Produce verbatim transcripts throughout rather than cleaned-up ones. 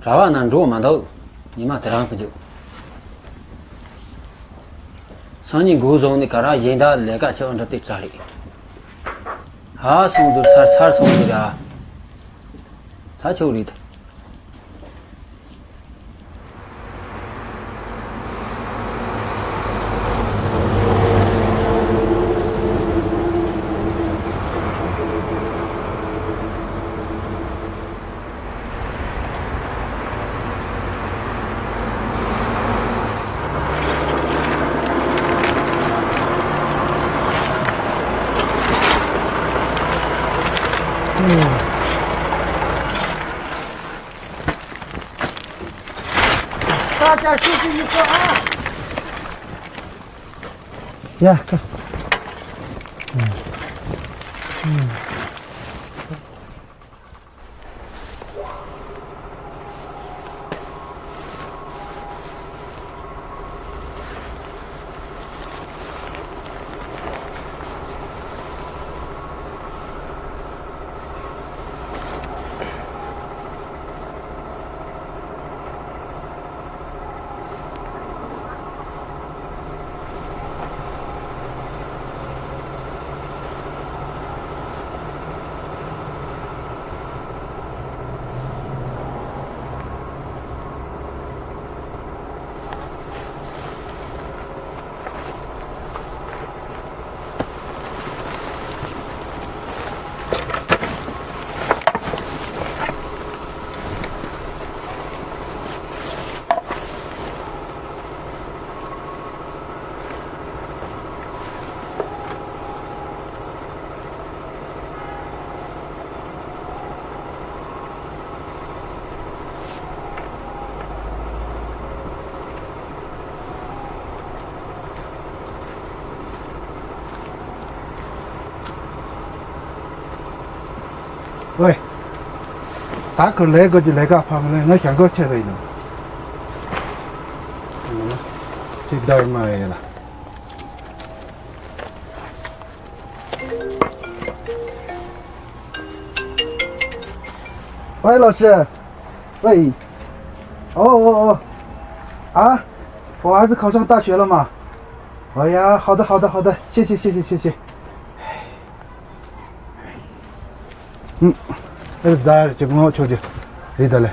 གྲྭ་བ་ན་འགྲོ་མ་འདུག་ཉི་མ་དེ་རང་གི་འཇུག་སང་ཉིན་འགོ་བཟུང་ནས་ག་ར་གཞན་དག་ལས་ཀ་བྱེད་འགྲོ་དུས་ཙ་རེད། ཧ་སོང་དུས་སར་སར་སོང་དུས་ར། ད་ཆོག་རེད། ད་ཅག་ཤུགས་ཀྱིས་མི་ཚོ་ཨ། ཡ་ཁ། ཝེ། ད་ཁོ་ལས་དགོས་ཀྱི་ལས་ཀ་ཕ་མ་ལས་ང་ཞང་གོ་ཆེ་བ་ཡིན་ནོ། ཅིག་དར་མ་ཡེ་ལ། 喂，老师。喂。哦哦哦。啊，我儿子考上大学了吗？哎呀，好的好的好的，谢谢谢谢谢谢。ཨུམ། ཨེ་ཟ་ཅིག་ངོ་ཆོག་ཅིག་རེད་ད་ལེ།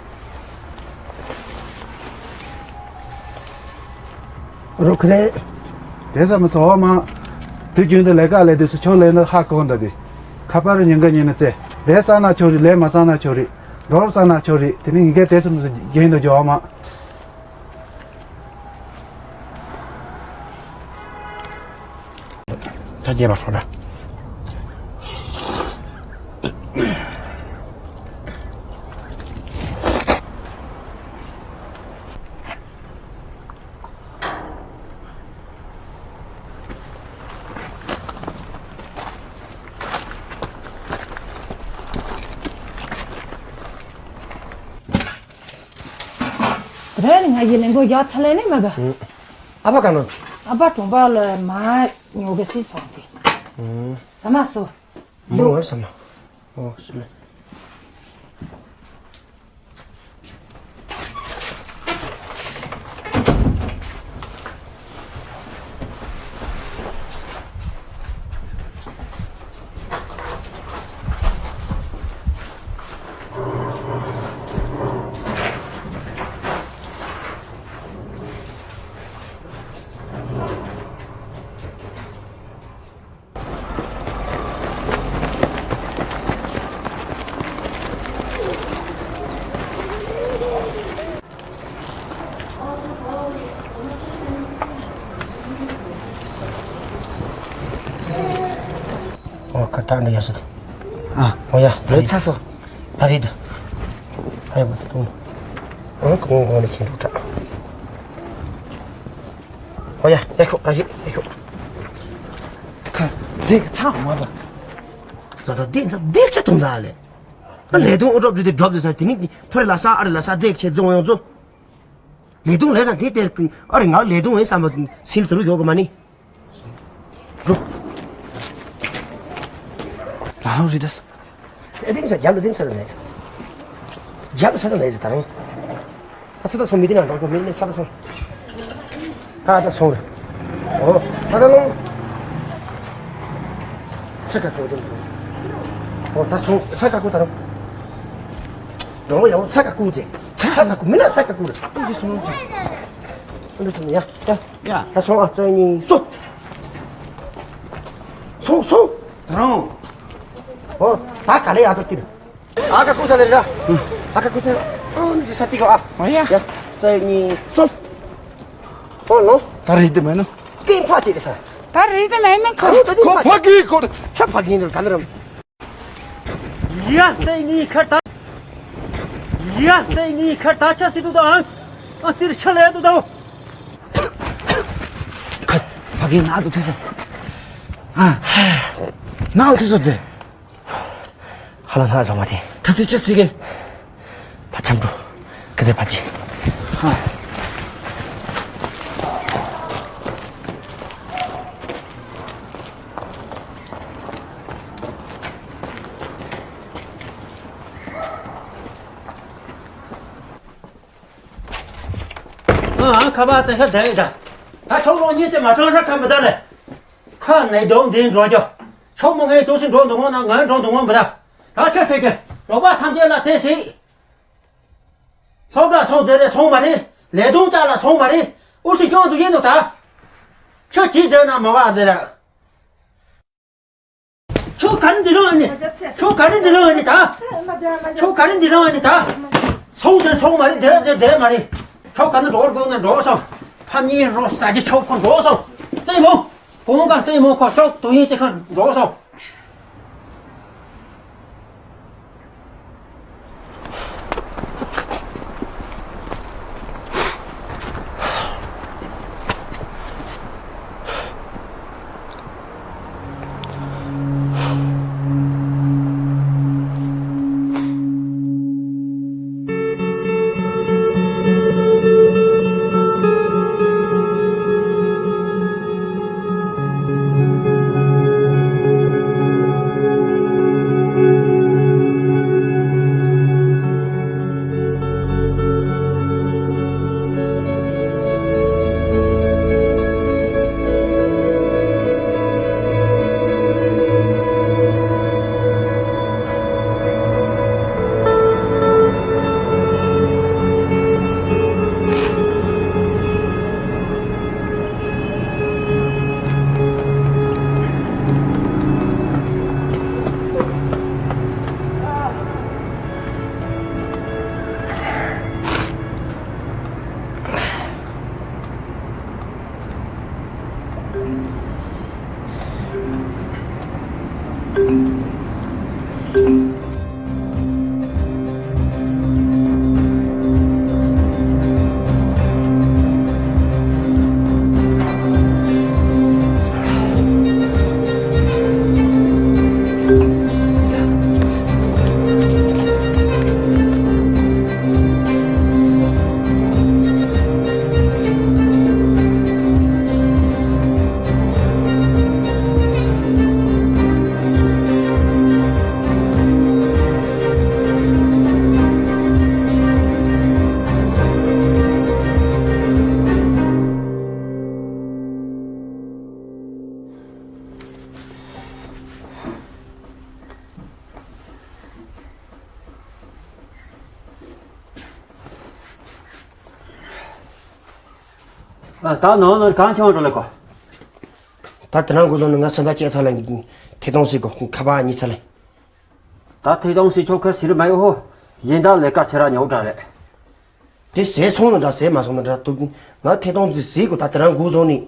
རོགས་ཁ་རེད། དེ་ཙམ་ཚོ་བ་མ། དུས་རྒྱུན་དུ་ལས་ཀ་ལས་དུས་སུ་ཆོག་ལས་ནི་ཧ་གོ་འདྲ་དེ། ཁ་པར་ཉིན་ག་ཉིན་ནི་རྩེ། ལས་བསགས་ན་ཆོག་རེད། ལས་མ་བསགས་ན་ཆོག་རེད། འགྲོ་བསགས་ན་ཆོག་རེད། དེ་ནི་ངེད་ཀས་དེ་ཙམ་རྒྱན་དུ་འཇོག་བ་མ། ད་རྒྱས་པ་སོང་ན། དེ་རིང་ང་ཡི་ལེན་གོ་ཡག་ཚ་ལེ་ནི་མ་ག་ཨ་ཕ་ག་ནོ། ཨ་ཕ་གྲོང་པ་ལ་མ་ཉོ་གི་སི་སོང་གི་ཨུམ། ཟ་མ་སོ། མོ་ཟ་མ། ཨོ་སི་ལེ། ཨོ་ཁ་ཏ་འདྲ་ཡ་སི། ཨ། ཨོ་ཡ་ད་རེད། ཚ་སོ། ད་རེད། ད་ཡ་བ་ཏུ། ཨོ་ཁོང་ཁོང་ནས་ཁྱེད་འགྲོ་དྲ། ཨོ་ཡ་ཨེ་ཤོག་ད་རེད་ཨེ་ཤོག་ཁ་དེ་གི་ཚ་མ་བ། ཟ་ད་དེ་ཚ་དེ་ཚ་དུང་ད་ལེ། ཨ་ལས་དུང་ཨོ་ཌོབ་ཟེར་ཏེ་ཌོབ་ཟེར་ས་དེ་ནི་ཕོ་རེ་ལ་ས་ཨ་རེ་ལ་ས་དེ་ཁྱེད་རྫོང་ཡོང་ཚོ། ལས་དུང་ལས་ས་དེ་དེར་ཨ་རེ་ང་ལས་དུང་ཡིན་བསམ་པ་སིལ་དུ་རུ་ཡོད་གི་མ་ནི། རུ། ལ་ཧང་རི་དེ་ས། ཨེ་དེང་ས་རྒྱབ་ལ་དེང་ས་ལ་མེད། རྒྱབ་ས་ལ་མེད་ཟེར་ད་རུང་། ད་ཚོད་ད་སོང་མི་དེ་ན་འགྲོ་གི་མི་ནི་ས་ད་སོང་། ད་ད་སོང་། ཨོ་ད་ད་ལོང་། ས་ཀ་ཀོ་དེ། ཨོ་ད་སོང་ས་ཀ་ཀོ་ད་རོ། འགྲོ་ཡ་ས་ཀ་ཀོ་ཅེ། ས་ཀ་ཀོ་མི་ན་ས་ཀ་ཀོ་རེ། ཨོ་ཅི་སོང་ཅི། ཨོ་ད་སོང་ཡ་ཡ། ཡ། ད་སོང་ཨ་ཙེ་ཉི་སོ། སོང་སོང་། ད་རོང་། ཨོ་ད་ག་ལེ་ཡ་ད་ཏི་ར། ཨ་ཀ་ཀུ་ས་ལེ་ར། ཨ་ཀ་ཀུ་ས། ཨོ་ནི་ས་ཏི་གོ་ཨ། ཨོ་ཡ། ཡ། ཙེ་ཉི་སོ། ཨོ་ལོ། ད་རེད་དེ་མེད་ནོ། ཏིན་ཕ་ཅི་རེ་ས། ད་རེད་དེ་མེད་ནོ་ཁོ། ཨོ་ད་ཏིན་ཁོ་ཕ་ཕ་གི་ཁོ། ཆ་ཕ་གི་ནོ་ག་ལེ་རམ། ཡ་ཙེ་ཉི་ཁར་ད། ཡ་ཙེ་ཉི་ཁར་ད་ཆ་སི་དུ་ད་ཨ། ཨ་ཏིར་ཆ་ལེ་དུ་ད། ཁ་ཕ་གི་ན་དུ་ཐུ་ས། ཨ། ན་དུ་ཐུ་ས་ཙེ། ཧ་ལ་ལྷ་ཟ་མ་དེ། ད་དེ་ཅི་ཟིག་གི། ཕ་ཆམ་འགྲོ། ཁི་ཟེ་ཕ་ཅི། ཧ། ཨ་ཁ་པ་ཙེ་ཤ་དེ་ཡི་ད། ད་ཆོག་ལོ་གཉིས་ཀྱི་མ་ཚང་ས་ཁ་མི་ད་ལེ། ཁ་ནས་སྡོང་འདི་འགྲོ་རྒྱུ། ཆོག་མོ་ངའི་ཏོག་སི་འགྲོ་འདུག་ངོ་ན་ངའི་འགྲོ་འདུག་ངོ་མི་ད། ད་ཆི་ཟེར་གི། རོགས་པ་ཐམས་ཅད་ལ་དེ་ཟིག་སློབ་གྲྭ་སོང་དེ་རེད་སོང་མ་རེད། ལས་དོན་ཅག་ལ་སོང་མ་རེད། ཨུ་ཚུགས་སྐྱོན་འདུག་ཡིན་ནོ་ད། ཁྱོད་ཅི་བྱས་ན་མ་བ་ཟེར། ཁྱོད་ག་རེ་འདི་རང་ཨ་ནི། ཁྱོད་ག་རེ་འདི་རང་ཨ་ནི་ད། ཁྱོད་ག་རེ་འདི་རང་ཨ་ནི་ད། སོང་དེ་སོང་མ་རེད་དེ་དེ་དེ་མ་རེད། ཁྱོད་ག་ནས་འགྲོ་དགོས་ན་འགྲོ་སོང་། ཕ་མིའི་རོ་ཟ་རྒྱུ་ཆོག་ཁོ་འགྲོ་སོང་། ཙེ་མོ། གོང་ག་ཙེ་མོ་ཁོ་ཤོག་དུ་ཡིན་ཅི་ཁ་འགྲོ་སོང་། ཨ། ད་ནང་ལ་གང་བྱུང་འགྲོ་ལེ་གོ། ད་དེ་རང་གོ་ལོ་ནི་ང་སེམས་ཐག་བཅད་ཚར་ལེ། ཐེ་གཏོང་སྲིད་གོ་ཁ་པ་གཉིས་ཚར་ལེ། ད་ཐེ་གཏོང་སྲིད་ཆོག་ཁ་ཟེར་མ་ཡོ་ཧོ། གཞན་དག་ལས་ཀ་ཆེ་ར་ཉོག་དྲག་རེད། དེ་ཟས་སོང་ན་འདྲ་ཟས་མ་སོང་ན་འདྲ་འདུག་ང་ཐེ་གཏོང་དེ་ཟས་གོ་ད་དེ་རང་གོ་བཟོ་ནི།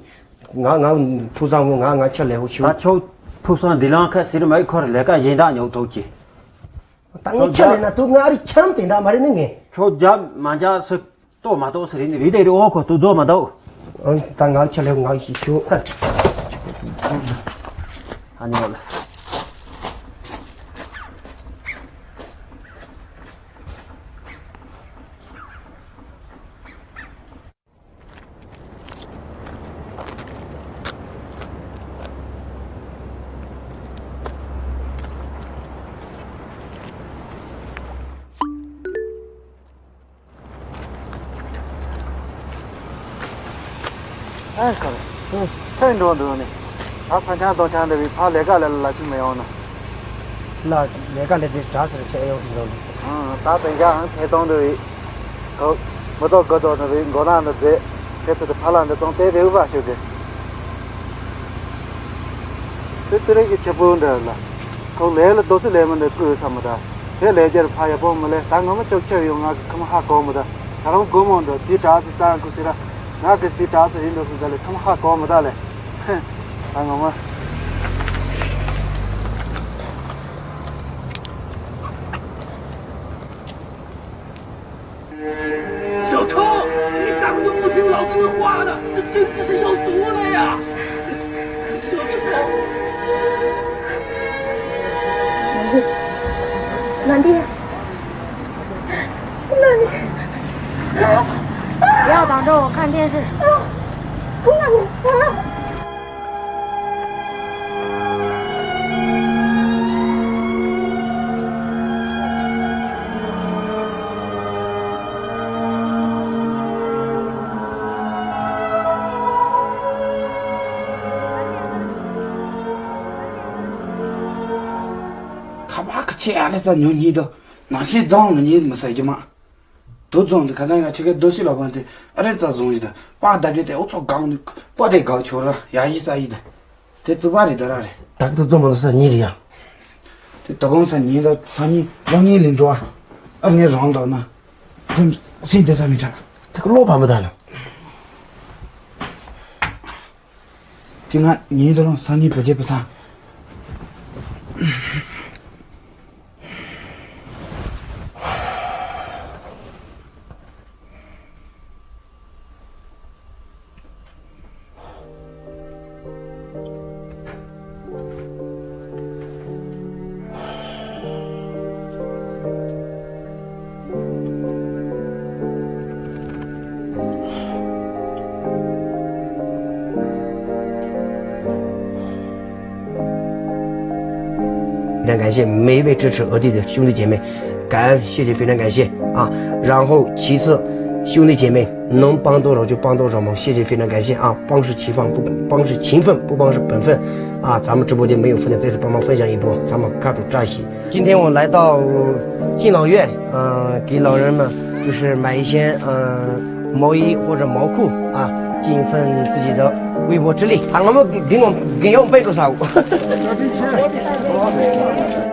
ང་ང་ཕུགས་བསམ་ངོ་ང་ང་ཆ་ལེ་ཧོ་ཤིའུ། ད་ཆོག་ཕུགས་བསམ་འདི་ལང་ཁ་ཟེར་མ་ཡོ་ཁོ་ར་ལས་ཀ་གཞན་དག་ཉོག་ཐོག་གི། ད་ངས་ཆ་ལེ་ན་འདུག་ང་ཨ་རི་ཆམ་དེ་འདྲ་མ་རེད་ནི་ངས། ཁྱོད་རྒྱབ་མ་རྒྱབ་སུ་གཏོགས་མ་གཏོགས་སུ་རེད་ནི་རེད་དེ་རེད། ཨོ་ཁོ་ཏུ་རྫོགས་མ་འདུག་ཨང་ད་ང་ཆ་ལེ་ང་ཤི་ཤོ། ཨ་ནི་ལ། ཁར་ཐོན་འགྲོ་འདུག་ནི། ད་ཚ་ཆང་གཏོང་ཆང་འདྲ་བའི་ཕར་ལས་ཀ་ལས་ལ་ཅི་མི་ཡོང་ན། ལ་ལས་ཀ་ལས་དེ་གྲ་ཟེར་ཆེ་ཡོང་ཟིན་འགྲོ་ནི། ཨང་། ད་དེང་སང་ཐད་གཏོང་འདྲ་བའི་གོ་མི་ཐོག་དགོས་དོ་འདྲ་བའི་མགོ་ནག་འདྲ་མཛད། དེ་ཚོ་དེ་ཕར་ལ་འདྲ་ཙང་དེ་རེ་བ་ཞུ་གི། དེ་དེ་རིང་གི་ཆེ་པོ་འདྲ་ལ། ཁོང་ལས་ལ་རྡོ་སི་ལས་མི་འདྲ་བསྐུར་ས་མི་ད། དེ་ལས་རྒྱར་ཕ་ཡ་པོ་མི་ལས་ད་ངོ་མ་ཅོག་ཆེ་ཡོང་ང་གི་ཁ་མ་ཧ་གོ་མི་ད། ད་རུང་སྒོ་མོ་འདྲ་དེ་གྲ་སི་ཙང་ཁུ་སི་ར། ང་གི་དེ་གྲ་སི་ཡིན་འགྲོ་སི་ད་ལས་ཁ་མ་ཧ་གོ་མི་ད་ལས། ད་ངོ་མ། 小偷，你咋就不听老子的话呢？这真是要毒了呀！小偷，老弟，老弟，不要挡着我看电视。老弟，啊！ ཁ་བ་ཁ་ཆེ་ཨ་ནི་ས་ཉོ་ཉེས་དོ། ནང་ཆེ་རྫོང་ལ་ཉེས་མི་ཟ་རྒྱུ་མ། དོ་རྫོང་དུ་ཁ་སང་ཡང་ཆེ་གེ་རྡོ་སི་ལ་བན་དེ་ཨ་རེ་རྩ་བཟུང་ཡི་དང་པ་ད་གེ་དེ་ཨོ་ཚོ་གང་ནི་པ་དེ་གག་ཆོ་ར་ཡ་ཡི་ས་ཡི་དང་། དེ་རྩི་བ་རེད་ད་ར་རེད། ད་དུ་རྫོང་མ་ལ་ས་ཉེ་རེད་ཡ། དེ་ད་གང་ས་ཉེ་ལ་ས་ཉེ་ལོ་ཉེ་ལིན་འགྲོ་ཨ། ཨ་ངའི་རང་དག་ན། དེ་སེ་དེ་ས་མི་དྲག་དེ་ཀ་ལོ་བ་མི་ད་ན། དེ་ང་ཉིན་དུ་རང་སང་ཉིན་བོད་རྒྱལ་པོ་སང་།非常感谢每一位支持额弟的兄弟姐妹，感恩，谢谢，非常感谢啊。然后其次，兄弟姐妹能帮多少就帮多少忙，谢谢，非常感谢啊。帮是情分不，帮是情分，不帮是本分啊。咱们直播间没有分享，再次帮忙分享一波，咱们卡住扎西。今天我来到敬老院，呃，给老人们就是买一些呃毛衣或者毛裤啊，尽一份自己的微薄之力。啊，我们给给我们给要备注啥？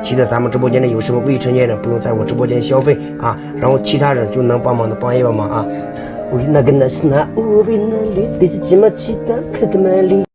期待咱们直播间的有什么未成年人不用在我直播间消费啊，然后其他人就能帮忙的帮一帮忙啊。我那个那是那我为那里的什么其他可怎么里。